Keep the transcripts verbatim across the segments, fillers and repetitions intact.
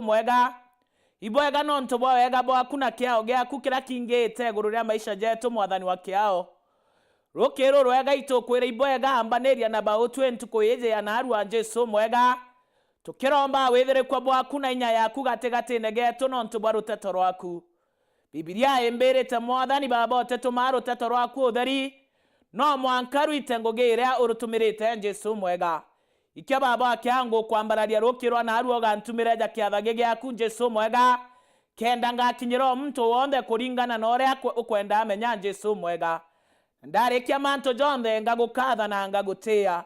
umwega. Ibwega nontu bwa wega bwaku na kiao giaku kiria kingite iguru ria maisha jetu, Mwathani wa kiao. Rukiri rwega itukwira ibwega ambaniria na bautwi ntuku iji ya naarua, Jesu umwega. Tukiromba withirikua bwaku na inya yaku gatigatine getu nontu bwa ruteto rwaku. Bibilia imbirite, Mwathani Baba, utitumaa ruteto rwaku utheri, no mwanka rwite ngugi iria urutumirite, Jesu umwega. Ikia Baba akia ngukwambararia ruki rwa naarua ugantumire ja kiathagi giaku, Jesu umwega, kenda ngakinyira o muntu wonthe kuringana na uria akwe-, ukwenda amenya, Jesu umwega. Ndarikia mantu jonthe, ngagukatha na ngagutiia.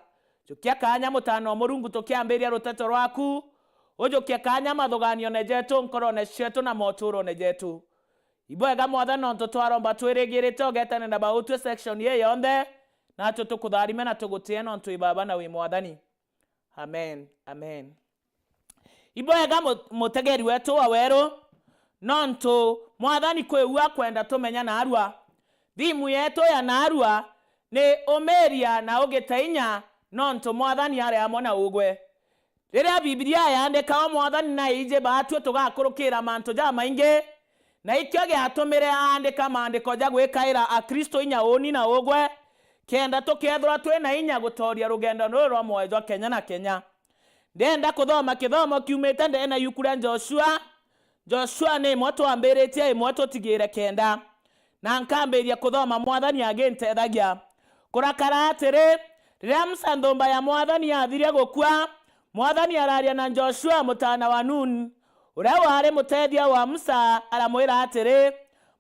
Jukia kaanya, Mutaana o Murungu, tukiambiria ruteto rwaku. Ujukie kaanya mathuganione jetu, nkorone cietu na moturone jetu. Ibwega, Mwathani, nontu twaromba twirigirite ugetane na bautwi section ii yonthe, natwe tukutharime na tugutie nontu wi Baba na wi Mwathani. Amen. Amen. Ibwega mu-, mutegeri wetu wa weru, nontu Mwathani kwi u akwenda tumenya naarua. Thimu yetu ya naarua ni umiria na ugite inya, nontu Mwathani ari amwe na ugwe. Riria Bibilia yaandikawa, Mwathani naiji baatwi tugakurukira mantu jamaingi, na ikio giatumire aandika maandiko ja gwikaira Akristo inya uuni na ugwe, kenda tukeethirwa twi na inya gutooria rugendo ruru rwa mwoyo jwa kenya na kenya. Ndienda kuthoma kithomo kiumite ndeene yuku ria Joshua. Joshua ni imwe twambiritie, imwe tutigire kenda. Na nkambiria kuthoma, Mwathani agintethagia. Kurakara atiri, riria Musa nthumba ya Mwathani yathirie gukua, Mwathani araria na Joshua mutaana wa Nun, uria wari muteethia wa Musa, aramwira atiri,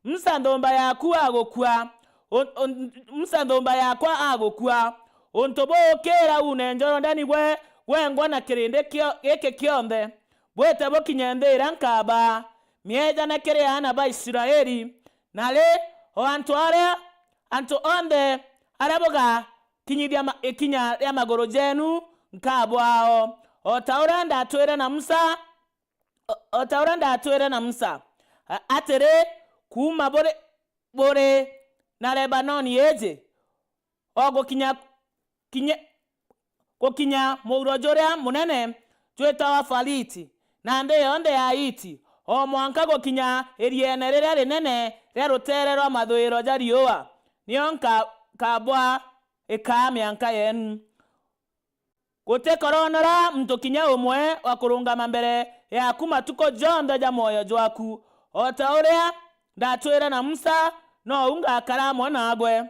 Musa nthumba yaku agukua, un-, un-, Musa nthumba yakwa agukua. Untu buu ukiira uune Jorodani gwe gwengwa na kirindi kio-, giki kionthe, bwite bukinye nthi iria nkabaa miejane kiri aana ba Israeli. Na ri, o antu aria, antu onthe aria bugakinyithia ma-, ikinya ria maguru jeenu, nkabwaa o, o ta uria ndatwire na Musa, o, o ta uria ndatwire na Musa, a-, atiri, kuuma buri, buri na Lebanoni iji, o gukinya, kinya, gukinya muuro juria munene jwitawa Fariti, na nthi yonthe ya Hiti, o mwanka gukinya irieene riria rinene ria ruteere rwa mathuiro ja riua, nio nka-, nkabwaa ikaa mianka yeenu. Gutikoronora muntu kinya umwe wa kurungama mbere yaaku matuku jonthe ja mwoyo jwaku. O ta uria ndatwire na Musa, nou ngakara amwe naagwe.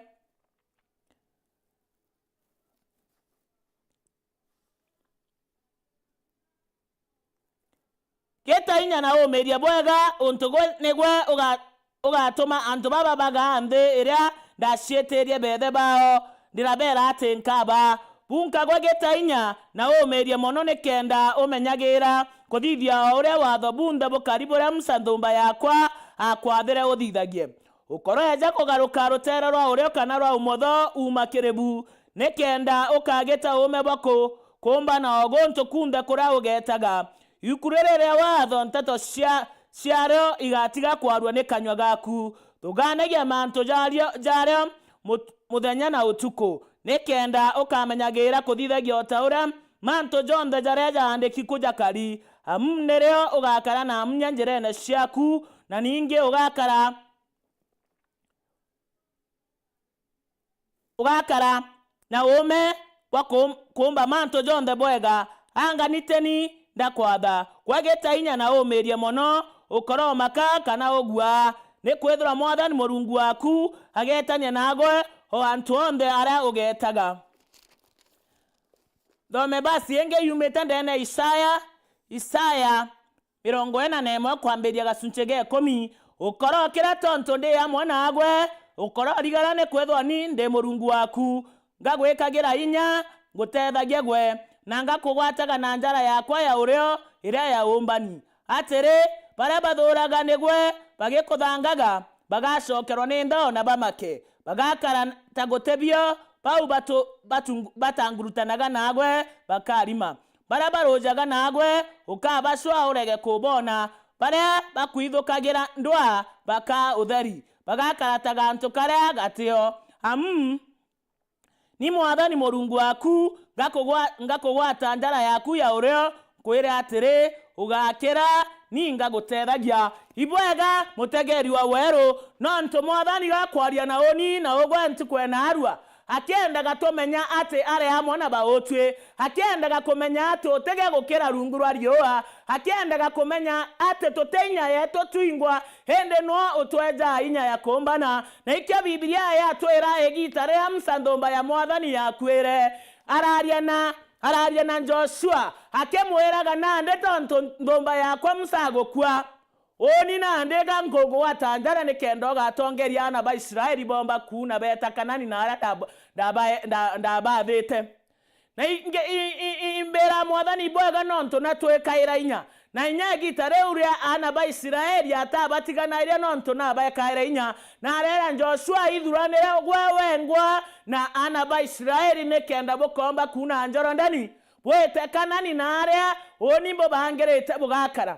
Gita inya na uumiiria bwega, untu gwe nigwe uga-, ugatuma antu baba bagaa nthi iria ndaciitirie beethe baao, ndirabeera ati nkabaa. Bunka gwe gita inya na uumiirie mono, nikenda umenyagiira kuthithia o uria waatho bunthe bukari buria Musa nthuumba yaakwa aakwaathire uthithagie. Ukoroeja kugaruka ruteere rwa urio kana rwa umotho uuma kiri bu, nikenda ukagita uume bwa ku-, kuumbana o guntu kunthe kuria ugeetaga. Ibuku riri ria Waatho, nteto cia, ciario igatiga kwarua ni kanyua gaaku. Thugaanagia mantu jario, jario mut-, muthenya na utuku, nikenda ukamenyagiira kuthithagia o ta uria mantu jonthe jaria jaandiki ku jakari. Amu nirio ugakara na amunya njireene ciaaku, na ningi ugakara ugakara na uume bwa kuum-, kuumba mantu jonthe bwega. Anga ni teni ndakwatha, gwe gita inya na uumiirie mono, ukoromaka kana ugua, nikwithirwa Mwathani Murungu waaku ageetania naagwe o antu onthe aria ugeetaga. Thome basi ingi yumite ndeene Isaya, Isaya mirongo ina na imwe kwambiria gacunchi ga ikumi. Ukorokira tontu ndi amwe naagwe, ukororigara nikwithwa ni ndi Murungu waaku, ngagwikagira inya, nguteethagia gwe, na ngakugwataga na njara yaakwa ya urio iria ya uumbani. Atiri, baria bathuuraga nigwe bagikuthangaga, bagacokerwa ni nthao na bamake, bagakara ta guti bio, bau batu-, batu-, batangurutanaga naagwe bakarima. Baria barujaga naagwe, ukabacwaa urege kuboona. Baria bakwithukagira ndwaa bakaa utheri, bagakara ta gantu karia gatio. Amu ni Mwathani Murungu waaku, ngakugwa-, ngakugwata njara yaaku ya urio, nkwire atiri, ugakira, ni ngagutethagia. Ibwega, mutegeri wa weru, nontu Mwathani gakwaria na uni na ugwe ntuku ya naarua, akiendaga tumenya ati ari amwe na bautwi, akiendaga kumenya ati utige gukira rungu rwa riua, akiendaga kumenya ati tuti inya yetu twingwa, indi nwe utwejaa inya ya kumbana. Na ikio Bibilia yatwira igiita riria Musa nthumba ya Mwathani yakuire, araria na, araria na Joshua, akimwiraga, nandi tontu nthumba yakwa Musa agukua, uni nandi ga nkugwata njara nikenda ugatongeria aana ba Israeli boomba kuuna beeta Kanani na aria ndab-, ndaba-, nda-, ndabathite. Na ingi-, i-, i-, i-, imbira Mwathani bwega nontu natwikaira inya. Na inya igiita riu ria aana ba Israeli atabatiganaire nontu nabekaire inya. Na areera Joshua, ithuranire gwe wengwa na aana ba Israeli nikenda bukoomba kuuna Jorodani, bwite Kanani na aria uni mbubangirite bugakara.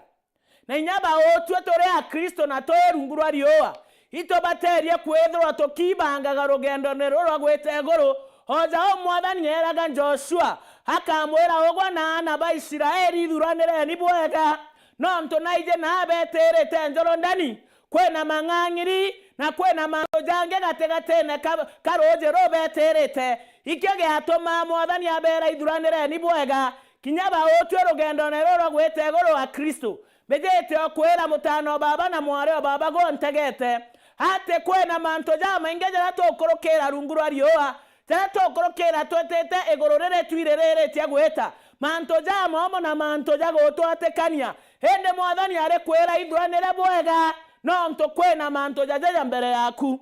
Na inya bautwi turi Akristo na turi rungu rwa riua, itubaterie kwithirwa tukibangaga rugendone ruru rwa gwita iguru. O ja uu Mwathani eeraga Joshua, akamwira, ugwe na aana ba Israeli, ithuranireni bwega, nontu naiji naa betirite Jorodani, kwina mang'ang'iri, na kwina mantu jangi gatigatine ka, ka ruuji ruu betirite. Ikio giatumaa Mwathani abeera, ithuranireni bwega, kinya bautwi rugendone ruru rwa gwita iguru Akristo. Mbijite o kwira mutaana o baaba na mwari o baaba gwe untegete, ati kwina mantu jamaingi jaria tukurukira rungu rwa riua, jaria tukurukira twitite iguru riri twiririritie gwita, mantu jamoomo na mantu ja gutwatikania. Indi Mwathani ari kwira ithuranire bwega, nontu kwina mantu jaja ja mbere yaku.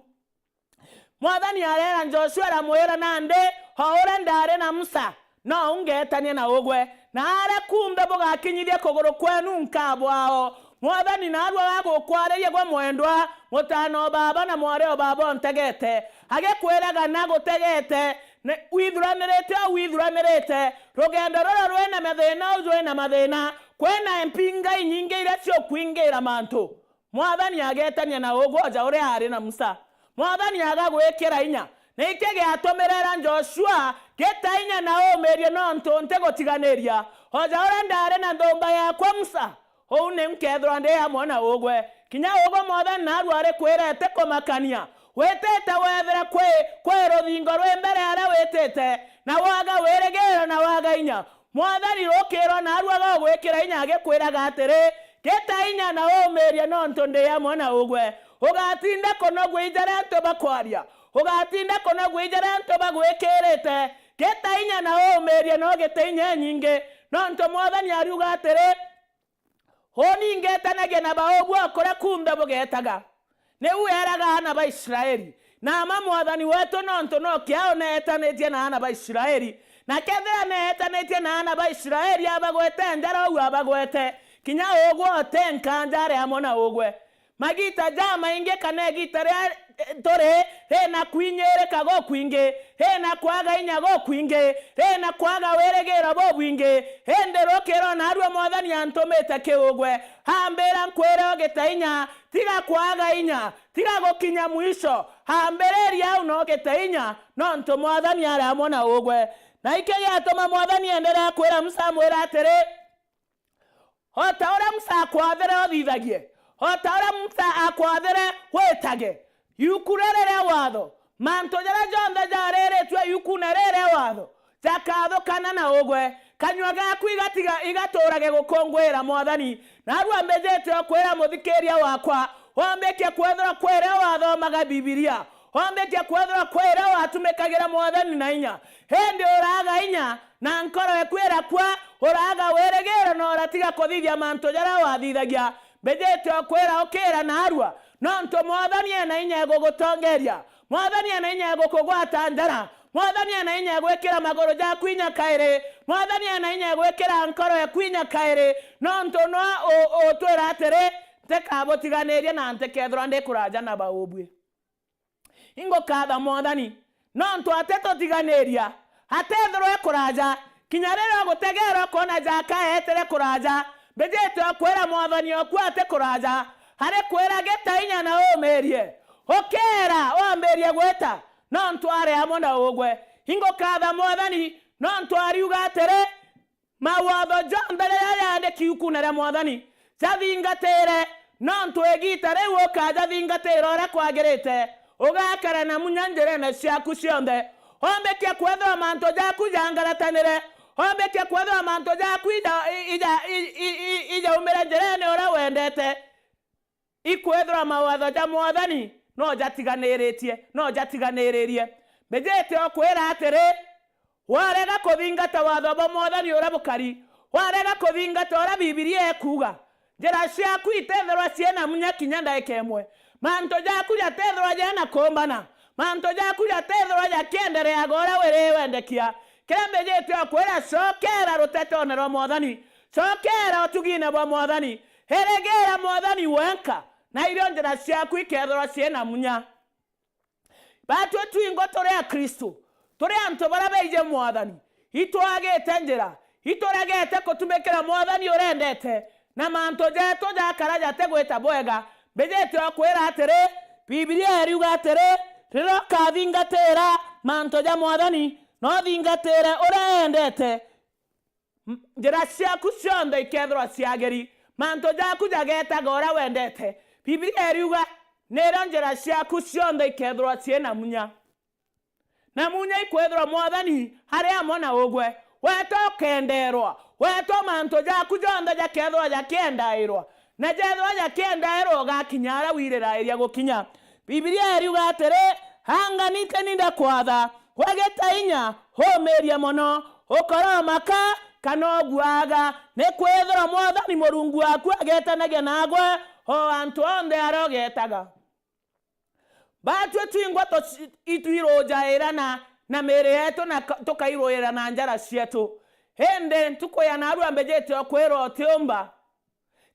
Mwathani areera Joshua, aramwira, nandi o uria ndaari na Musa, nou ngeetania na ugwe, na aria kunthe bugakinyithia kuguru kwenu nkabwao. Mwathani naarua agukwariria gwe mwendwa, mutaana o baaba na mwari o baaba untegete, agikwiraga na gutegete, ni-, withuranirite o withuranirite, rugendo ruru rwina mathina, u rwina mathina, kwina mpinga inyingi iria ciukwingira mantu. Mwathani ageetania na ugwe o ja uria aari na Musa. Mwathani agagwikira inya. Niki giatumire eera Joshua, gita inya na uumirie, nontu ntigutiganiria. O ja uria ndaari na nthumba yakwa Musa, uu niu nkeethirwa ndi amwe na ugwe. Kinya ugwe Mwathani naarua ari kwira, ti kumakania. Witite weethire kwi, kwi ruthingo rwi mbere aria witite, na waga wirigiro na waga inya. Mwathani rukiro naarua agagwikira inya agikwiraga atiri, gita inya na uumirie, nontu ndi amwe na ugwe. Ugatinda kunogua i jaria antu bakwaria, ugatinda kunogua i jaria antu bagwikirite. Gita inya na uumirie, no gite inya inyingi, nontu Mwathani ariuga atiri, uni ngeetanagia na baubua o kuria kunthe bugeetaga. Niu eeraga aana ba Israeli. Na mma Mwathani weetu, nontu no kiao neetanitie na aana ba Israeli, na kethira neetanitie na aana ba Israeli, abagwete njara uu abagwete, kinya ugwe uti nkanja ari amwe na ugwe. Magiita jamaingi kana igiita riria turi, rina kwinyirika gukwingi, rina kwaga inya gukwingi, rina kwaga wirigiro bubwingi, indi rukiro naarua Mwathani antumite ki ugwe, ambira nkwire ugite inya, tiga kwaga inya, tiga gukinya mwisho, ambiriria au na ugite inya, nontu Mwathani ari amwe na ugwe. Na iki giatuma Mwathani enderea kwira Musa, amwira atiri, o ta uria Musa akwaathire uthithagie, o ta uria Musa akwaathire witage iuku riri ria watho, mantu jaria jonthe jariritue iukune riri ria watho, jakaathukana na ugwe. Kanyua gaaku igatiga, igatuurage gukunguira Mwathani. Naarua mbijite o kwira muthikiiria wakwa, wambikia kwethirwa kwiria wathomaga Bibilia, wambikia kwethirwa kwiria watumikagira Mwathani na inya, indi uraaga inya, na nkoro eku irakua, uraaga wirigiro na uratiga kuthithia mantu jaria wathithagia. Mbijite o kwira ukiira naarua, nontu Mwathani ena inya egugutongeria. Mwathani ena inya egukugwata njara. Mwathani ena inya egwikira maguru jaku inya kairi. Mwathani ena inya egwikira nkoro eku inya kairi. Nontu nwe u-, utwira atiri, ntikabutiganiria na ntikethirwa ndi kuraja na baubui. Ingukatha Mwathani, nontu atitutiganiria, atethirwa e kuraja. Kinya riria ugutegeera ukoona jaka eetire kuraja, mbijite o kwira Mwathani oku ati kuraja, ari kwira gita inya na uumirie. Ukeera wambirie gwita, nontu ari amwe na ugwe. Ingukatha Mwathani, nontu ariuga atiri, Mawatho jonthe riria jaandiki iukune ria Mwathani, jathingatire, nontu igiita riu ukajathingatira uria kwagirite, ugakara na munya njirene ciaku cionthe. Ombikia kwethirwa mantu jaku jangaratanire, ombikia kwethirwa mantu jaku ija-, i-, ija-, i-, i-, i-, ijaumire njirene uria wendete. Ikwethirwa mawatho ja Mwathani no jatiganiritie, no jatiganiririe. Mbijite o kwira atiri, warega kuthingata watho bwa Mwathani uria bukari, warega kuthingata uria Bibilia ikuuga, njira ciaku itethirwa ciina munya kinya ndaika imwe. Mantu jaku jatethirwa jena kumbana, mantu jaku jatethirwa jakiendereaga uria wiri wendekia. Kiria mbijite o kwira, cokera rutetone rwa Mwathani, cokera utugine bwa Mwathani, Eregeera Mwathani wenka, na irio njira ciaku ikeethirwa ciina munya. Baatwi twingwa turi Akristu, turi antu baria baiji Mwathani, itwagite njira, ituregete kutumikira Mwathani urendete, na mantu jeetu jakara jatigwita bwega. Mbijite o kwira atiri, Bibilia iriuga atiri, riria ukathingatira mantu ja Mwathani, na uthingatire uria eendete, M-, njira ciaku cionthe ikeethirwa ciagiri, mantu jaku jageetaga uria wendete. Bibilia iriuga, nirio njira ciaku cionthe ikeethirwa ciina munya. Na munya ikwethirwa Mwathani ari amwe na ugwe. Weeta ukeendeerwa, weeta mantu jaku jonthe jakeethirwa jakiendairwa, na jeethirwa jakiendairwa ugakinya aria wiriraairia gukinya. Bibilia iriuga atiri, "Anga ni ti ni ndakwatha, we gita inya, umiirie mono, ukoromaka kana uguaga, nikwithirwa Mwathani Murungu waaku ageetanagia naagwe o antu onthe aria ugeetaga." Baatwi twingwa tuci-, itwirujaira na, na miiri yeetu na ka-, tukairuira na njara cieetu. Indi ntuku ya naarua mbijite o kwirwa utiumba.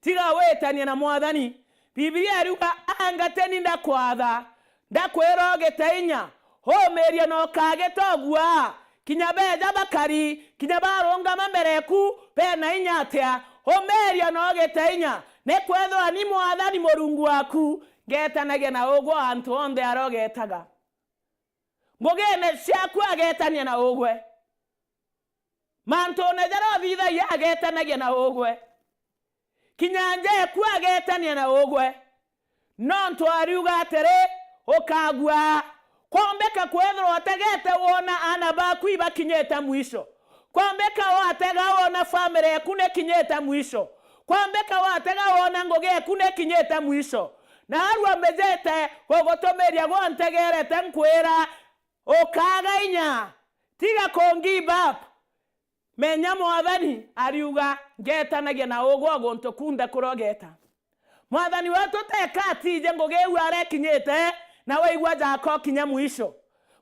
Tiga witanie na Mwathani. Bibilia iriuga, "Anga ti ni ndakwatha, ndakwira ugite inya, umiirie na ukagita uguaa, kinya beeja bakari, kinya barungama mbere eku, beena inya atia, umiirie na ugite inya, nikwithirwa ni Mwathani Murungu waaku, ngeetanagia na ugwe o antu onthe aria ugeetaga." Ngugiine ciaku ageetania na ugwe. Mantuune jaria uthithagia ageetanagia na ugwe. Kinya nja eku ageetania na ugwe. Nontu ariuga atiri, ukagua. Kwambika kwithirwa utegete wona aana baaku ibakinyite mwisho. Kwambika watega wona family eku nikinyite mwisho. Kwambika watega wona ngugi eku nikinyite mwisho. Naarua mbijite gugutumiria gwe untegerete nkwira, ukaaga inya. Tiga ku give up. Menya Mwathani ariuga, ngeetanagia na ugwe o guntu kunthe kuria ugeeta. Mwathani weetu teeka atiiji ngugi iu aria ikinyite, na waigua jaaka ukinya mwisho.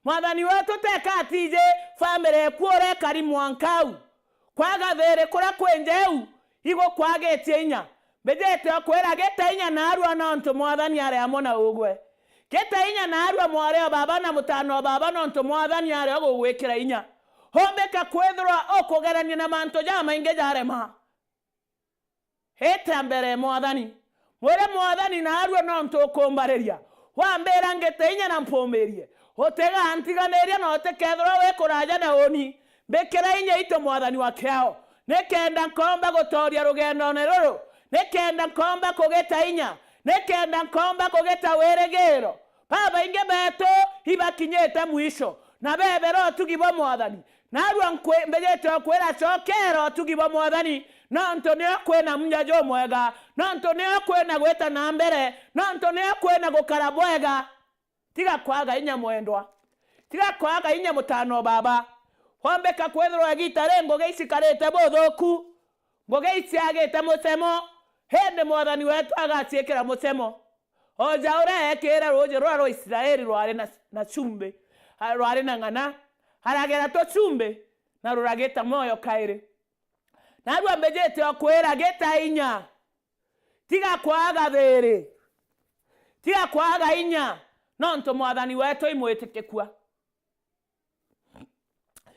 Mwathani weetu teeka atiiji family eku uria ikari mwanka au. Kwaga thiiri kuria kwi nja iu igukwagitie inya. Mbijite o kwira, gita inya naarua nontu Mwathani ari amwe na ugwe. Gita inya naarua mwari o baaba na mutaana o baaba nontu Mwathani ari o gugwikira inya. Umbika kwithirwa ukugerania na mantu jamaingi jarema. Ita mbere e Mwathani. Mwire, "Mwathani, naarua nontu ukumbariria. Wambira ngite inya na mpumirie. Utigantiganiria na utikethirwa wi kuraaja na uuni. Mbikira inya itu, Mwathani wa kiao, nikenda nkoomba gutooria rugendone ruru, nikenda nkoomba kugita inya, nikenda nkoomba kugita wirigiiro." Babaingi beetu ibakinyite mwisho, na beebera utugi bwa Mwathani. Naarua nkwi-, mbijite o kwira, cokeera utugi bwa Mwathani, nontu nio kwina munya jumwega, nontu nio kwina gwita na mbere, nontu nio kwina gukara bwega. Tiga kwaga inya, mwendwa. Tiga kwaga inya, mutaana o baaba. Kwambika kwithirwa igiita ri ngugi icikarite buthuku, ngugi iciagite mucemo, indi Mwathani weetu agaciikira mucemo. O ja uria eekire ruuji ruria rwa Israeli rwari na, na cumbi, a, rwari na ng'ana, aragera tucumbi, na ruragita mwoyo kairi. Naarua mbijite o kwira, gita inya. Tiga kwaga thiiri. Tiga kwaga inya, nontu Mwathani weetu imwitikikua.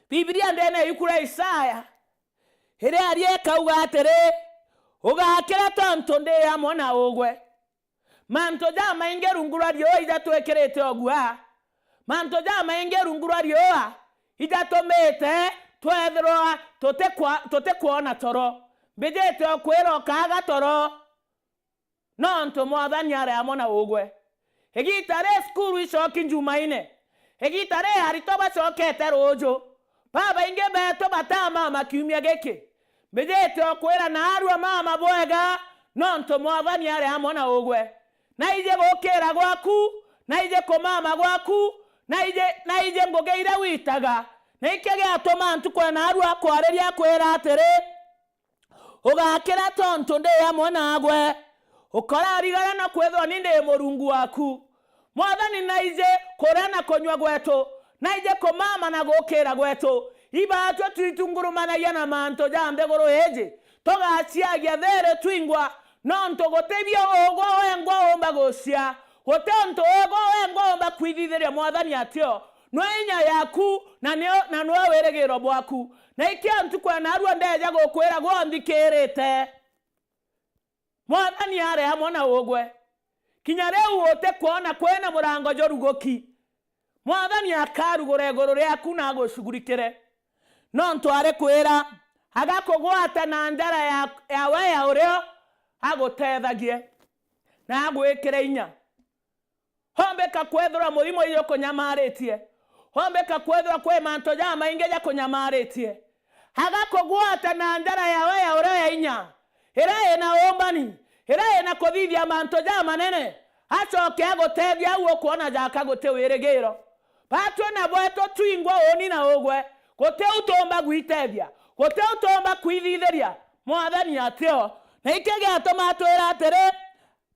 Bibilia ndeene ya ibuku ria Isaya, iria aria ikauga atiri, "Ugakira tontu ndi amwe na ugwe." Mantu jamaingi rungu rwa riua ijatwikirite ugua. Mantu jamaingi rungu rwa riua ijatumite twethirwa tutikwa-, tutikwona toro. Mbijite ukwira ukaaga toro, nontu Mwathani ari amwe na ugwe. Igiita ri cukuru icoki Njumaine, igiita ri aritwa bacokete ruuju, babaingi beetu batamama kiumia giki. Mbijite ukwira naarua mama bwega, nontu Mwathani ari amwe na ugwe. Naiji gukiira gwaku, naiji kumama gwaku, naiji, naiji ngugi iria witaga. Na iki giatuma ntuku ya naarua akwariria akwira atiri, ugakira tontu ndi amwe naagwe. Ukararigara na kwithwa ni ndi Murungu waku. Mwathani naiji kuria na kunyua gwetu, naiji kumama na gukira gwetu. Ibaatwe twitungurumanagia na mantu ja nthiguru iji, tugaciagia thiiri twingwa, nontu guti bio ugwe wengwa umba gucia, guti untu ugwe wengwa umba kwithithiria Mwathani atio. Nwe inya yaku, na nio, na nwe wirigiro bwaku. Na ikio ntuku ya naarua ndeeja gukwira gwe unthikirite. Mwathani ari amwe na ugwe. Kinya riu utikwona kwina murango juruguki, Mwathani akarugura iguru riaku na agucugurikire. Nontu ari kwira, agakugwata na njara ya, yawe ya urio, agutethagie na agwikire inya. Hombeka kwethirwa murimo ijukunyamaritie. Hombeka kwethirwa kwi mantu jamaingi jakunyamaritie. Agakugwata na njara yawe ya urio ya inya, iria ina umbani, iria ina kuthithia mantu jamanene, acoke agutethia au ukwona jaka guti wirigiro. Batwe na bwetu twingwa uuni na ugwe, guti u tuumba gwitethia, guti u tuumba kwithithiria. Mwathani atio. Na iki giatuma atwira atiri,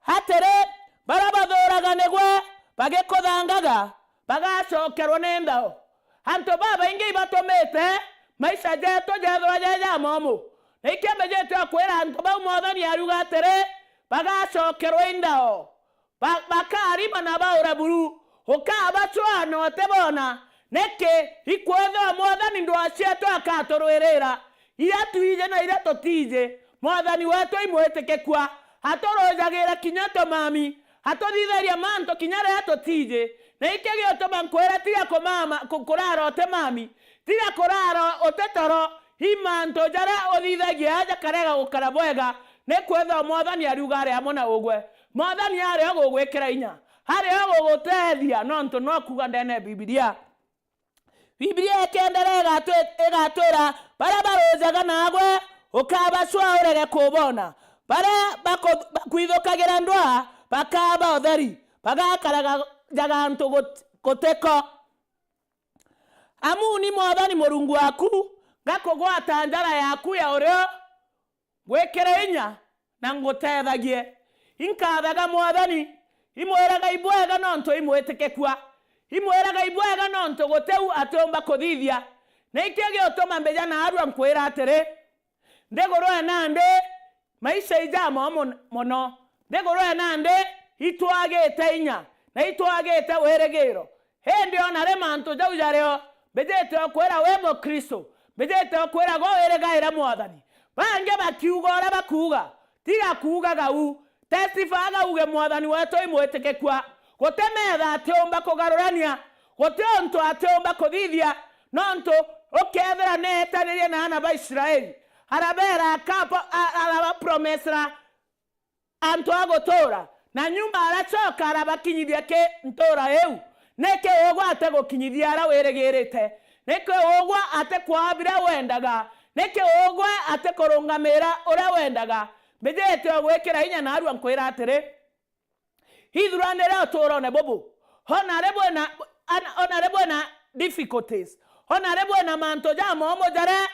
Atiri, baria bathuuraga nigwe bagikuthangaga, bagacokerwa ni nthao. Antu babaingi ibatumite maisha jeetu jeethirwa je jamoomu. Na ikio mbijite kwira antu bau, Mwathani ariuga atiri, bagacokerwa i nthao. Ba-, bakarima na baure buru. Ukabacwaa na utibona. Niki? Ikwithirwa Mwathani ndwacieetwe akaturwirira, iria twiji na iria tutiji. Mwathani weetu imwitikikua, aturujagira kinya tumami, atuthithagia mantu kinya riria tutiji. Na iki giutuma nkwira, tiga kumama, ku-, kurara utimami, tiga kurara uti toro. I mantu jaria uthithagia jakarega gukara bwega, nikwithirwa Mwathani ariuga ari amwe na ugwe. Mwathani ari o gugwikira inya, ari o gugutethia, nontu no kuuga ndene ya Bibilia. Bibilia ikienderea igatwi-, igatwira, baria barujaga naagwe, ukabacwaa urege kubona. Baria baku-, bakwithukagira ndwaa, bakaba utheri, bagakaraga jaga antu gut-, gutiko. Amu ni Mwathani Murungu waku, ngakugwata njara yaku ya urio, ngwikire inya na ngutethagie. Inkathaga Mwathani, imwiraga ibwega nontu imwitikikua, imwiraga ibwega nontu guti u atiumba kuthithia. Na ikio giutuma mbija naarua nkwira atiri, nthiguru ya nandi, maisha ijamoomo mono. Nthiguru ya nandi itwagite inya na itwagite wirigiro. Indi ona ri mantu jau jario, mbijite ukwira wi Mukristo, mbijite ukwira gwe wirigaira Mwathani. Bangi bakiuga uria bakuuga, tiga kuugaga u. Testify aga uge, Mwathani weetu imwitikikua. Guti metha atiumba kugarurania, guti untu atiumba kuthithia, nontu ukeethira neetanirie na aana ba Israeli, arabeera akaba-, a-, arabapromesera antu a gutuura, na nyuma aracoka arabakinyithia ki ntuura iu. Niki ugwe atigukinyithia aria wirigirite? Niki ugwe atikwaa biria wendaga? Niki ugwe atikurungamiira uria wendaga? Mbijite o gwikira inya naarua nkwira atiri, ithuranire utuurone bubu. Ona ri bwina, ana-, ona ri bwina difficulties, ona ri bwina mantu jamoomo jaria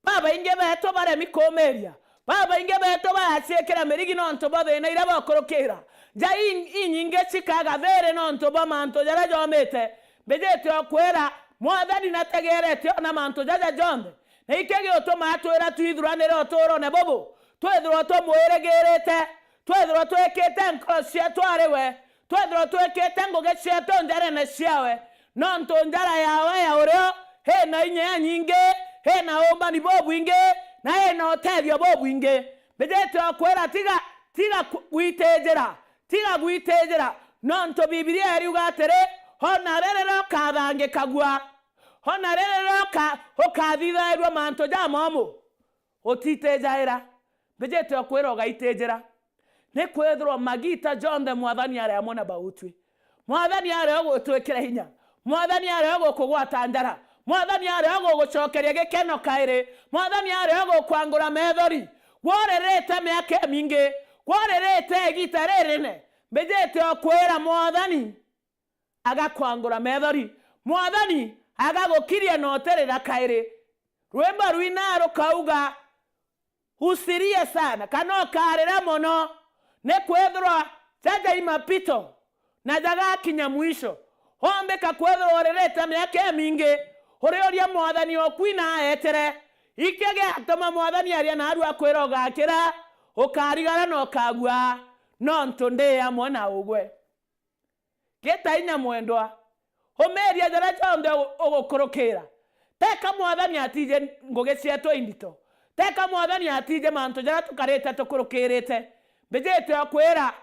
babaingi beetu baremi kuumiiria, babaingi beetu baraciikira mirigi nontu bwa thiina iria baukurukira. Njai in-, inyingi cikaaga thiiri nontu bwa mantu jaria joomite. Mbijite o kwira, Mwathani nategeerete ona mantu jaja jonthe. Na iki giutuma atwira twithuranire utuurone bubu, twithirwe tumwirigirite, twithirwe twikite nkoro cieetu ari we, twithirwe twikite ngugi cieetu njarene ciawe, nontu njara yawe ya urio ina inya inyingi, ina uumbani bubwingi, na ina utethio bubwingi. Mbijite o kwira, tiga, tiga ku-, gwitijira, tiga gwitijira, nontu Bibilia iriuga atiri, ona riria ukathangikagua, Ona riria uka-, ukathithairua mantu jamomu, utitijaira. Mbijite ukwira ugaitijira. Nikwithirwa magiita jonthe Mwathani ari amwe na bautwi. Mwathani ari ugutwikira inya. Mwathani ari ugukugwata njara. Mwathani ari ugugucokeria gikeno kairi. Mwathani ari ugukwangura methori. Gworirite miaka imingi. Gworirite igiita ririne. Mbijite ukwira Mwathani agakwangura methori. Mwathani agagukiria na utirira kairi. Rwimbo rwina rukauga, usilie sana, kana ukarira mono, nikwithirwa jaja i mapito, na jagakinya mwisho. Ombika kwithirwa uririte miaka imingi, uriuria Mwathani okwina aetere. Iki giatuma Mwathani aria naarua akwira ugakira, ukarigara na ukagua, nontu ndi amwe na ugwe. Gita inya mwendwa, umiiria jaria jonthe ugu-, ugukurukira. Teka Mwathani atiji ngugi cietu indito. Teka Mwathani atiji mantu jaria tukarite tukurukirite. Mbijite ukwira,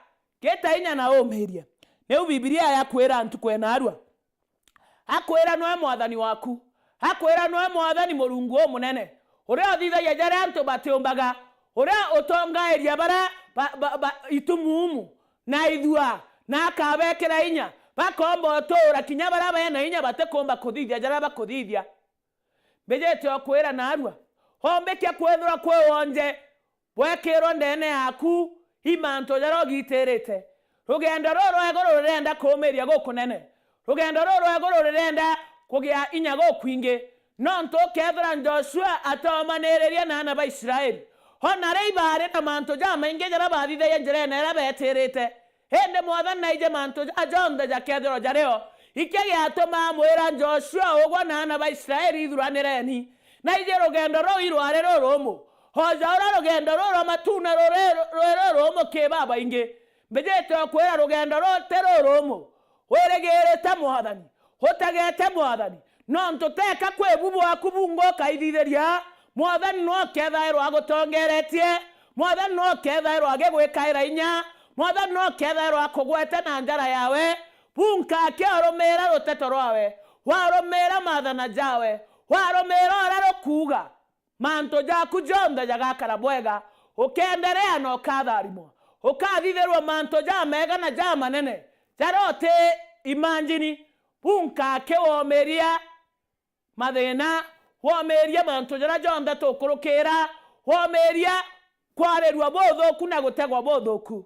gita inya na umiirie. Niu Bibilia yakwira ntuku ya naarua. Akwira noe Mwathani waku. Akwira noe Mwathani Murungu umunene, uria uthithagia jaria antu batiumbaga, uria utongairia baria ba, ba, ba, itumuumu na ithua, na akabekira inya, bakomba utuura kinya baria bena inya batikumba kuthithia jaria bakuthithia. Mbijite ukwira naarua, ombikia kwithirwa kwi wonje bwekirwe ndeene yaku i mantu jaria ugitirite. Rugendo ruru rwa iguru rurenda kuumiria gukunene. Rugendo ruru rwa iguru rurenda kugia inya gukwingi. Nontu ukethira Joshua atoomaniririe na aana ba Israeli, ona ri ibaari na mantu jamaingi jaria bathithagia njirene iria betirite. Indi Mwathani naiji mantu jaa jonthe jakethirwa jario. Iki giatuma amwira Joshua ugwe na aana ba Israeli, ithuranireni. Naiji rugendo ruu irwari rurumu. O ja uria rugendo ruu rwa matuna ruri, ruri rurumu ki babaingi. Mbijite ukwira rugendo ruu ti rurumu. Wirigirite Mwathani. Utegete Mwathani, nontu teka kwi bu bwaku bungu ukaithithiria, Mwathani no ukethairwa agutongeretie, Mwathani no ukethairwa agigwikaira inya, Mwathani no ukethairwa akugwete na njara yawe, bu nkaki warumiira ruteto rwawe, warumiira maathana jawe, warumiira uria rukuuga. Mantu jaaku jonthe jagakara bwega, ukeenderea na ukatharimwa, ukathithirua mantu jamega na jamanene, jaria uti imanjini. Bu nkaki womiria mathiina, womiria mantu jaria jonthe tukurukira, womiria kwarirua buthuku na gutegwa buthuku.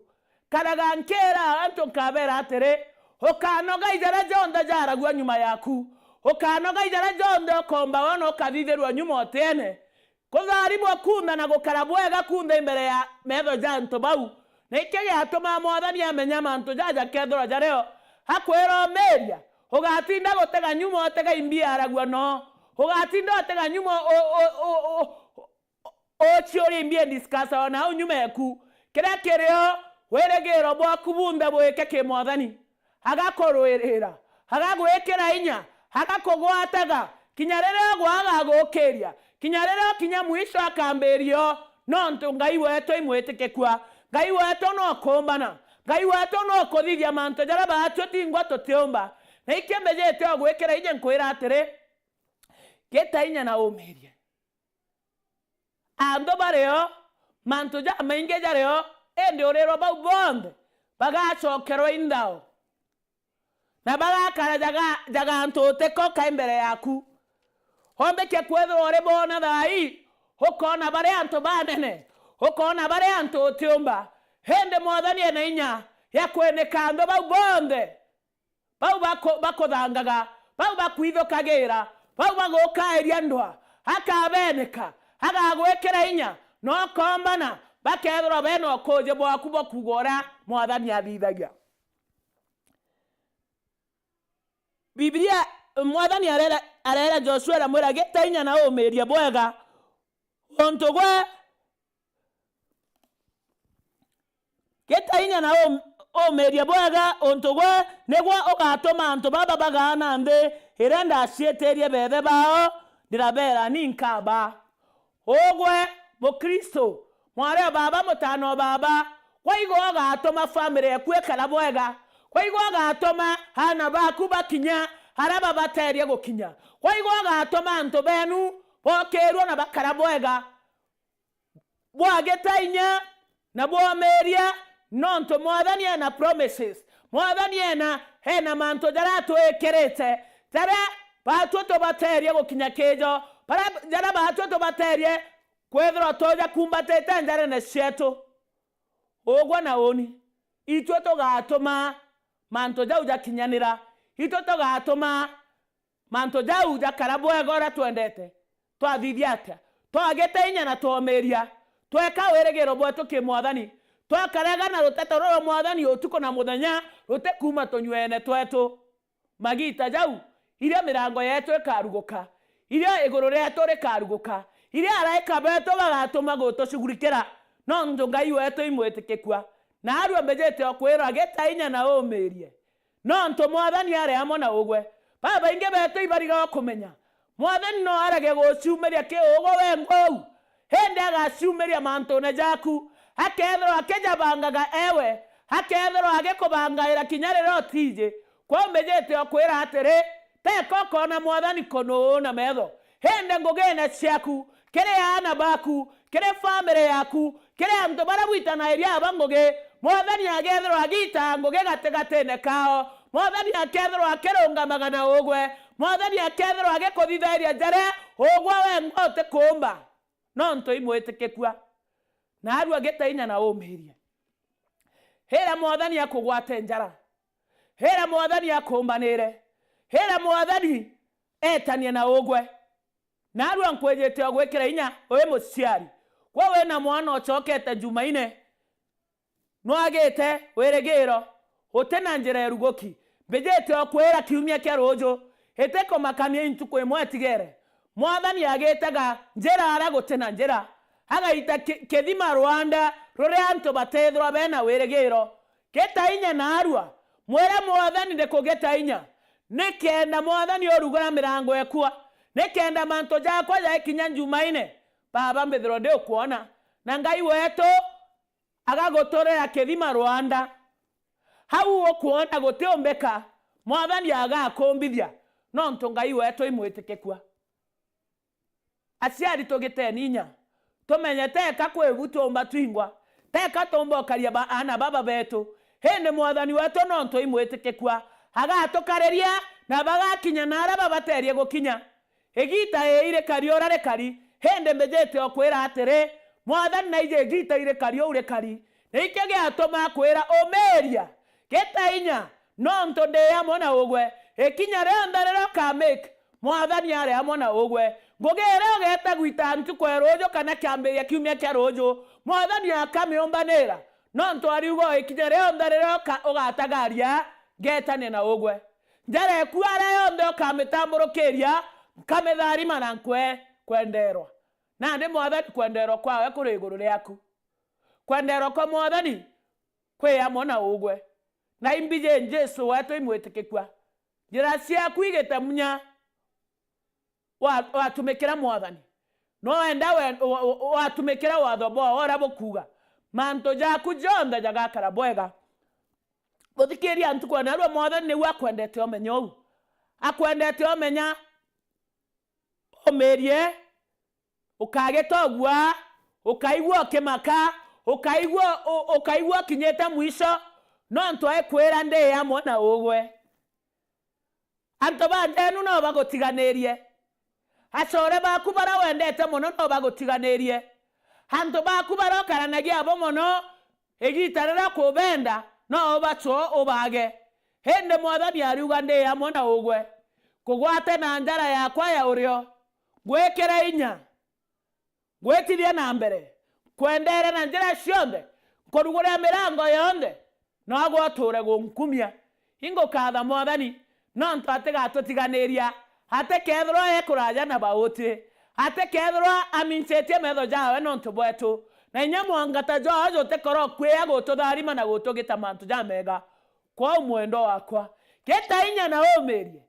Karaga nkiira antu nkabeera atiri, ukanoga ijaria jonthe jaaragua nyuma yaaku, ukanoga ijaria jonthe ukoomba wona ukathithirua nyuma utiene. Kutharimwa kunthe na gukara bwega kunthe imbere ya meetho ja antu bau, na ikio giatumaa Mwathani amenya mantu jaja jakeethirwa jario. Akwira umiiria, ugatinda gutega nyuma utega imbi aragua noo, ugatinda utega nyuma u-, u-, u-, u-, u-, uciuria imbi discuss o nau nyuma eku. Kiria kirio, wirigiiro bwaku bunthe bwike ki Mwathani. Agakurwirira, agagwikira inya, agakugwataga, kinya riria ugwa agagukiria, kinya riria ukinya mwisho akambiria o, nontu Ngai wetu imwitikikua. Ngai wetu nukumbana, Ngai wetu nukuthithia mantu jaria baatwi tingwa tutiumba. Na ikio mbijite ugwikira inya nkwira atiri, gita inya na umiirie. Antu bario, mantu jamaingi jario, indi urirwa bau bonthe bagacokerwa i nthao, na bagakara jaga-, jagantu utikoka imbere yaaku. Ombikia kwithirwa uri boona thaa ii, ukoona bari antu banene, ukoona bari antu utiumba, indi Mwathani ena inya ya kwinika antu bau bonthe. Bau baku-, bakuthangaga, bau bakwithukagira, bau bagukairia ndwa, akabeneka, agagwikira inya, na ukombana, bakethirwa bena ukuuji bwaku bwa kuuga uria Mwathani athithagia. Bibilia, Mwathani areera, areera Joshua, aramwira, "Gita inya na uumiirie bwega, untu gwe Gita inya na um-, uumiirie bwega, untu gwe nigwe ugatuma antu baba bagaana nthi iria ndaciitirie beethe baao, ndirabeera ni nkabaa." Ugwe Mukristo, mwari o baba, mutaana o baba, gwe igwe ugatuma family eku ikara bwega, gwe igwe ugatuma aana baku bakinya baria babaterie gukinya. Kwa igwe agatuma antu benu bokiirua na bakara bwega, bwagite inya na bwomiiria, nontu Mwathani ena promises. Mwathani ena, ena mantu jaria atwikirite, jaria baatwi tubaterie gukinya kijo, bara-, jaria baatwi tubaterie kwithirwa tujakumbatite njarene cietu. Ugwe na uni, itwi tugatuma mantu jau jakinyanira, itwi tugatuma mantu jau jakara bwega uria twendete. Twathithia atia? Twagite inya na twomiiria, tweka wirigiro bwetu ki Mwathani, twakarega na ruteto ruria Mwathani utuku na muthenya rutikuuma tunyuene twetu. Magiita jau, iria mirango yeetu ikaruguka, iria iguru rieetu rikaruguka, iria araika beetu bagatuma gutucugurikira, nontu Ngai weetu imwitikikua. Naarua mbijite o kwirwa, gita inya na umiirie, nontu Mwathani ari amwe na ugwe. Babaingi beetu ibariga o kumenya, Mwathani no arege guciumiria ki ugwe wengwa uu, indi agaciumiria mantune jaku. Akeethirwa akijabangaga ewe, akeethirwa agikubangaira kinya riria utiiji. Kwou mbijite o kwira atiri, teka ukoona Mwathani kunuu na meetho, indi ngugiine ciaku, kiri aana baaku, kiri family yaaku, kiri antu baria bwitanairia aba ngugi, Mwathani ageethirwa agiitaa ngugi gatigatiine kao. Mwathani akeethirwa akirungamaga na ugwe. Mwathani akeethirwa agikuthithairia jaria ugwe wengwa utikuumba, nontu imwitikikua. Naarua gita inya na umiirie. Ira Mwathani akugwate njara. Ira Mwathani akuumbanire. Ira Mwathani eetanie na ugwe. Naarua nkwijite o gwikira inya wi muciari. Gwe wina mwana ucokete Jumaine, nwagite wirigiro, uti na njira iruguki. Mbijite o kwira kiumia kia ruuju, itikumakania i ntuku imwe itigere. Mwathani agitaga njira aria guti na njira, agaita ki-, kithima rwanda ruria antu batithirwa bena wirigiro. Gita inya naarua, mwire Mwathani ndikugita inya, nikenda Mwathani urugura mirango ekua, nikenda mantu jakwa jaikinya Njumaine, Baba, mbithirwe ndi ukwona. Na Ngai weetu agaguturira kithima rwanda. Au ukwona gutiumbika, Mwathani agakumbithia, nontu Ngai weetu imwitikikua. Aciari, tugiteni inya, tumenye teka kwi bu tuumba twingwa, teka tuumba ukaria ba-, aana baba beetu, indi Mwathani weetu nontu imwitikikua, agatukariria na bagakinya naaria babaterie gukinya. Igiita ii rikari uria rikari, indi mbijite o kwira atiri, Mwathani naiji igiita irikari uu rikari, na ikio giatuma akwira, umiiria, gita inya, nontu ndi amwe na ugwe. Ikinya rionthe riria ukamake, Mwathani ari amwe na ugwe. Ngugi iria ugeeta gwita ntuku ya ruuju kana kiambiria kiumia kia ruuju, Mwathani akamiumbanira, nontu ariuga o ikinya rionthe riria uka-, ugatagaria, ngeetania na ugwe. Njara eku aria yonthe ukamitamburukiria, nkamitharima na nkwe kwendeerwa. Nandi Mwathani, kwendeerwa kwawe kuri iguru riaku. Kwendeerwa kwa Mwathani kwi amwe na ugwe. Na imbiji Jesu weetu imwitikikua. Njira ciaku igite munya wa-, watumikira Mwathani. No wenda we-, wa-, wa-, watumikira watho bwawe uria bukuuga, mantu jaku jonthe jagakara bwega. Muthikiria, ntuku ya narua Mwathani niu akwendete umenya uu. Akwendete umenya umiirie, ukagita ugua, ukaigua ukimaka, ukaigua u-, ukaigua ukinyite mwisho, nontu aikwira, ndi amwe na ugwe. Antu ba nja enu no bagutiganirie. Acore baaku baria wendete mono no bagutiganirie. Antu baaku baria ukaranagia abo mono, igiita riria ukubenda, no ubacwo ubaage. Indi Mwathani ariuga, ndi amwe na ugwe. Kugwate na njara yakwa ya urio, ngwikire inya. Ngwitithia na mbere, nkwendeere na njira cionthe, nkurugurira mirango yonthe, noogwe uture gunkumia. Ingukatha Mwathani, nontu atigatutiganiria, atikeethirwa e kuraaja na bautwi, atikeethirwa amincitie meetho jaawe nontu bweetu, na inya mwangata jwaawe jutikora ukwia gututharima na gutugita mantu jameega. Kwou mwendwa wakwa, gita inya na umiirie,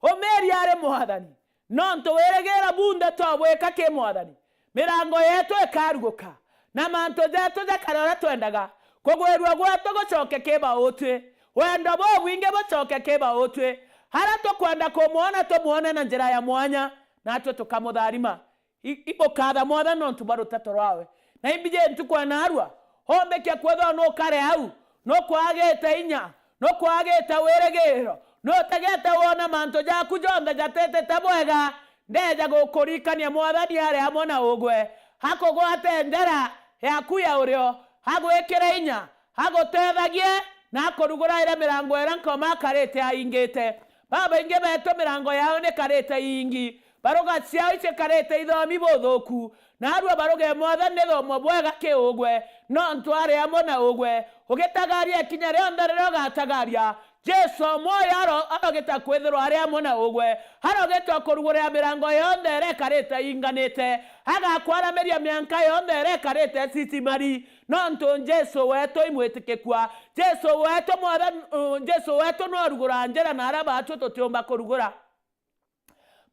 umiiria ari Mwathani, nontu wirigiiro bunthe twabwika ki Mwathani, mirango yeetu ikaruguka, na mantu jeetu jakare uria twendaga, kugwirua gweetu gucoke ki bautwi, wendo bubwingi bucoke ki bautwi, Aria tukwenda kumwona, tumwone na njira ya mwanya, natwe tukamutharima. I-, igukatha Mwathani nontu bwa ruteto rwawe. Na imbiji ntuku ya naarua, ombike kwithirwa nukare au, nukwagite inya, nukwagite wirigiro, nutegete wona mantu jaku jonthe jatetete bwega. Ndeja gukuririkania Mwathani ari amwe na ugwe, akugwate njara yaku ya urio, agwikire inya, agutethagie, na akuruguraire mirango iria Nkoma akarite aingite. Babaingi betu mirango yao nikarite iingi, baruga ciao icikarite ithomi buthuku, naarua baruge Mwathani ni thomo bwega ki ugwe, nontu ari amwe na ugwe, ugitagaria ikinya rionthe riria ugatagaria. Jesu o mwoyo aro-, arogita kwithirwa ari amwe na ugwe, arogita kurugurira mirango yonthe iria ikarite inganite, agakwaramiria mianka yonthe iria ikarite cicimari, nontu Jesu wetu imwitikikua. Jesu wetu Mwathani, uh, Jesu wetu nwaruguraa njira na aria baatwi tutiumba kurugura.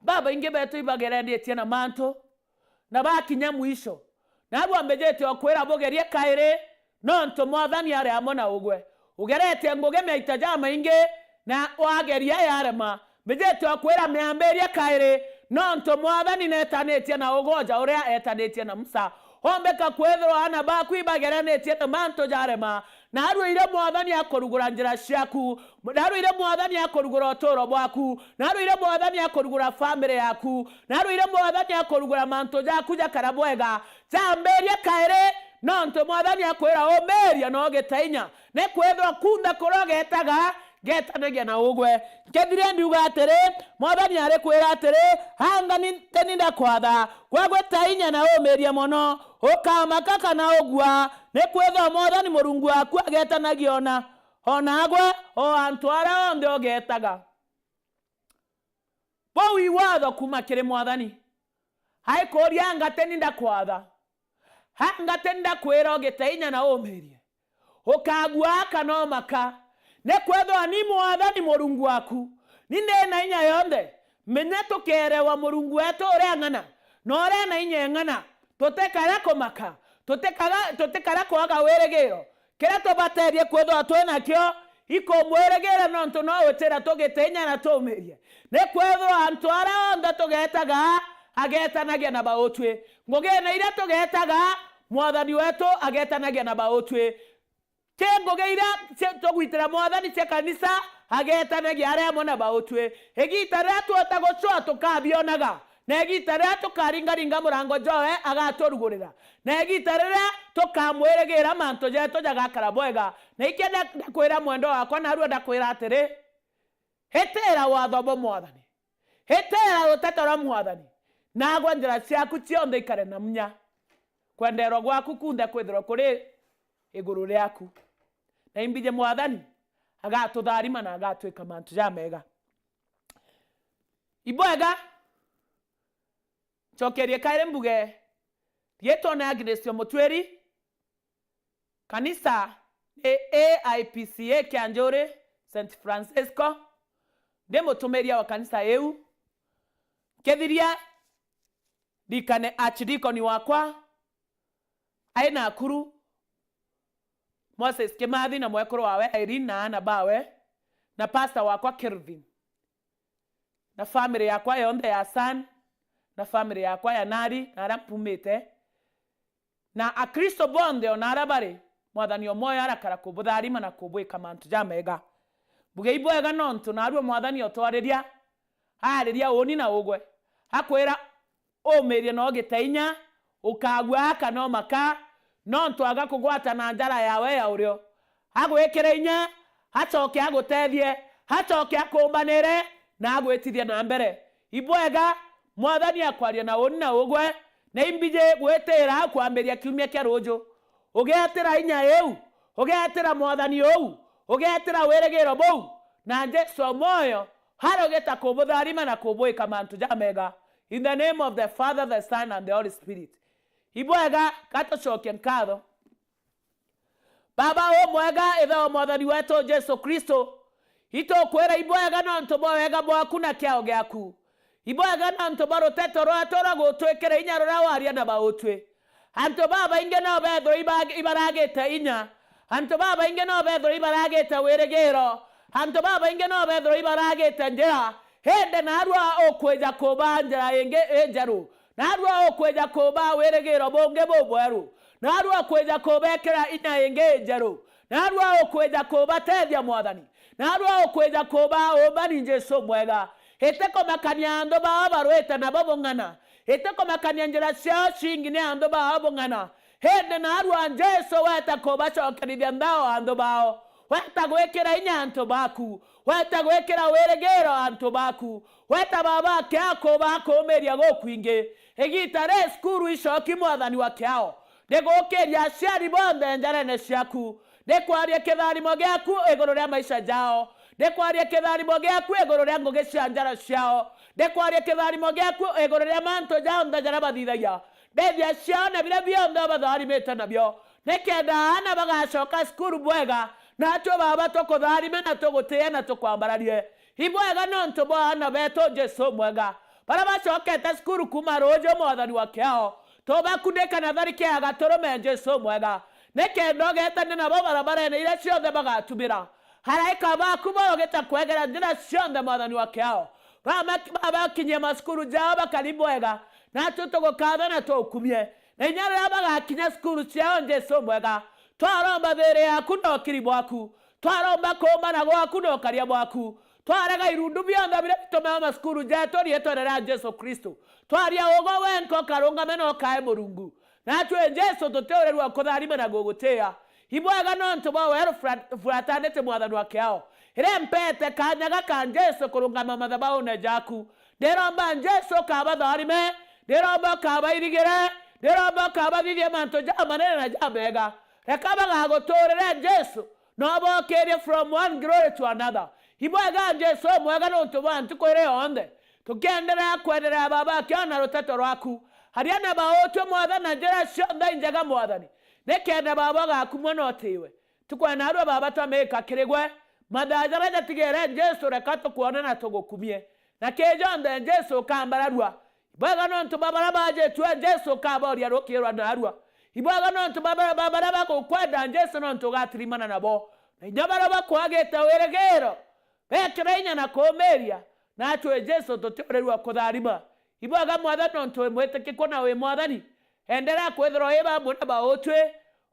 Babaingi betu ibageranitie na mantu, na bakinya mwisho. Naarua mbijite o kwira bugerie kairi, nontu Mwathani ari amwe na ugwe. Ugeretie ngugi maita jamaingi, na wageria yarema. Mbijite o kwira miambirie kairi, nontu Mwathani netanitie na ugoja uria etanitie na Musa. Ombika kwithirwa aana baku ibageranitie na mantu jarema, naarua iria Mwathani akurugura njira ciaku, naarua iria Mwathani akurugura uturo bwaku, naarua iria Mwathani akurugura family yaku, naarua iria Mwathani akurugura mantu jaku jakara bwega, jambirie kairi, nontu Mwathani akwira umiria na ugite inya, ni kwithirwa kunthe kuria ugetaga, ngetanagia na ugwe. Nkethiria ndiuga atiri, Mwathani arikwira atiri, anga ni, teni ndakwatha, kwagwita inya na umiria mono, ukamaka kana ugua, ni kwithirwa Mwathani Murungu waku agetanagia ona, ona agwe, o antu aria onthe ugetaga. Buu i watho kuuma kiri Mwathani. Aikuuria, anga teni ndakwatha? Anga teni ndakwira ugite inya na umirie? Ukagua kana umaka, ni kwethirwa ni Mwathani Murungu waku, ni ndi na inya yonthe. Menya tukeerewa Murungu wetu uria ng'ana, na uria na inya ing'ana, tutikara kumaka, tutikaga-, tutikara kwaga wirigiro. Kiria tubaterie kwithirwa twi nakio, ikumwirigira nontu no witira tugite inya na tumirie. Ni kwethirwa antu aria onthe tugetaga, agetanagia na bautwi. Ngugine iria tugetaga, Mwathani wetu agetanagia na bautwi. Ki ngugi iria cia-, tugwitira Mwathani cia kanisa, agetanagia aria amwe na bautwi. Igita riria twota gucua tukabionaga, na igita riria tukaringaringa murango jwawe agaturugurira, na igita riria tukamwirigira mantu jetu jagakara bwega. Na ikio nda-, ndakwira mwendwa wakwa, narua ndakwira atiri, itira watho bwa Mwathani. Itira ruteto rwa Mwathani, nagwe njira ciaku cionthe ikare na munya. Kwenderwa gwaku kunthe kwithirwa kuri iguru riaku. Na imbiji Mwathani agatutharima na agatwika mantu jamega. Ibwega, ncokerie kairi mbuge, riitwa ni Agnes Omutwiri, Kanisa ni A I P C A Kianjuri, Saint Francisco. Ndi mutumiria wa kanisa iu. Nkithiria, ndikane archdeacon wakwa ai Nakuru, Moses Kimathi, na mwekuru wawe Irene na aana bawe, na pastor wakwa Kelvin, na family yakwa yonthe ya San, na family yakwa ya Nari, na aria mpumite, na Akristo bonthe o na aria bari, Mwathani o mwoyo arakara kubutharima na kubwika mantu jamega. Mbuge ibwega nontu narua Mwathani otwariria, aariria uuni na ugwe, akwira, umirie na ugite inya, ukagua kana umaka, nontu agakugwata na njara yawe ya urio. Agwikire inya, acoke agutethie, acoke akumbanire, na agwitithie na mbere. Ibwega, Mwathani akwaria na uuni na ugwe, na imbiji gwitira kwambiria kiumia kia ruju. Ugetira inya iu, ugetira Mwathani uu, ugetira wirigiro buu, na Jesu o mwoyo, arogita kubutharima na kubwika mantu jamega. In the name of the Father, the Son, and the Holy Spirit. Ibwega, gatucokie nkatho. Baba umwega, Ithe wa Mwathani wetu Jesu Kristo, itukwira ibwega nontu bwa wega bwaku na kiao giaku. Ibwega nontu bwa ruteto rwetu rwa gutwikira inya ruria waria na bautwi. Antu babaingi no bethirwa iba-, ibaragite inya. Antu babaingi no bethirwa ibaragite wirigiro. Antu babaingi no bethirwa ibaragite njira, indi naarua ukwija kuba njira ingi injeru, naarua ukwija kuba wirigiro bungi bubweru, naarua ukwija kubekira inya ingi injeru, naarua ukwija kubatethia Mwathani, naarua ukwija kuba umbani Jesu mwega. Itikumakania antu bao barwite nabo bung'ana, itikumakania njira ciao cingi ni antu bao bung'ana, indi naarua Jesu weta kubacokerithia nthao antu bao, weta gwikira inya antu baku, weta gwikira wirigiro antu baku, weta baba kiao kubakumiria gukwingi. Igita ri cukuru icoki Mwathani wa kiao, ndigukiria aciari bonthe njarene ciaku, ndikwaria kitharimo giaku iguru ria maisha jao, ndikwaria kitharimo giaku iguru ria ngugi cia njara ciao, ndikwaria kitharimo giaku iguru ria mantu jonthe jaria bathithagia, ndethia ciao na biria bionthe ubatharimite nabio, nikenda aana bagacoka cukuru bwega, natwe baba tukutharime na tugutiie na tukwambararie. Ibwega nontu bwa aana betu Jesu mwega, baria bacokete cukuru kuuma ruuju Mwathani wa kiao, tubakunike na tharike ya gaturume Jesu mwega, nikenda ugetania nabo barabarene iria cionthe bagatumira. Araika baku borogita kwegera njira cionthe Mwathani wa kiao, bama-, babakinyie macukuru jao bakari bwega, natwe tugukatha na tukumie. Na inya riria bagakinya cukuru ciao Jesu mwega, twaromba thiiri yaku na ukiri bwaku, twaromba kuumbana gwaku na ukaria bwaku, twarega irundu bionthe biria bitumaga macukuru jetu riitwene ria Jesu Kristo. Twaria ugo wenka ukarungame na ukae Murungu. Natwe Jesu tutiurirua kutharima na gugutiia. Ibwega nontu bwa weru fura-, furatanite Mwathani wa kiao, iria mpete kanya gaka Jesu kurungama mathabaune jaku. Ndiromba Jesu ukabatharime, ndiromba ukabairigire, ndiromba ukabathithie mantu jamanene na jamega. Reka bagaguturire Jesu, no bokirie from one glory to another. Ibwega Jesu umwega nontu bwa ntuku iri yonthe, tukienderea kwenderea baba kiao na ruteto rwaku. Aria na bautwe Mwathani na njira cionthe injega Mwathani, nikenda baba ugakumua na utiiwe. Tukwenda narua baba twamika kiri gwe, mathaa jaria jatigere Jesu reka tukwone na tugukumie. Na kii jonthe Jesu ukambararua. Ibwega nontu bwa baria bajitue Jesu ukaboria rukiri rwa narua. Ibwega nontu bwa baria, bwa baria bagukwenda Jesu nontu ugatirimana nabo. Na inya baria bakwagite wirigiro, bekire inya na kuumiria, natwe Jesu tutiurirua kutharima. Ibwega Mwathani nontu wi mwitikikua na wi Mwathani. Enderea kwithirwa wi bamwe na bautwi,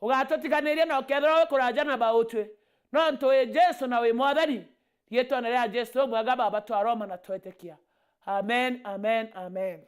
ugatutiganiria na ukethirwa wi kuraja na bautwi. Nontu wi Jesu na wi Mwathani, riitwene ria Jesu umwega baba twaroma na twetikia. Amen, amen, amen.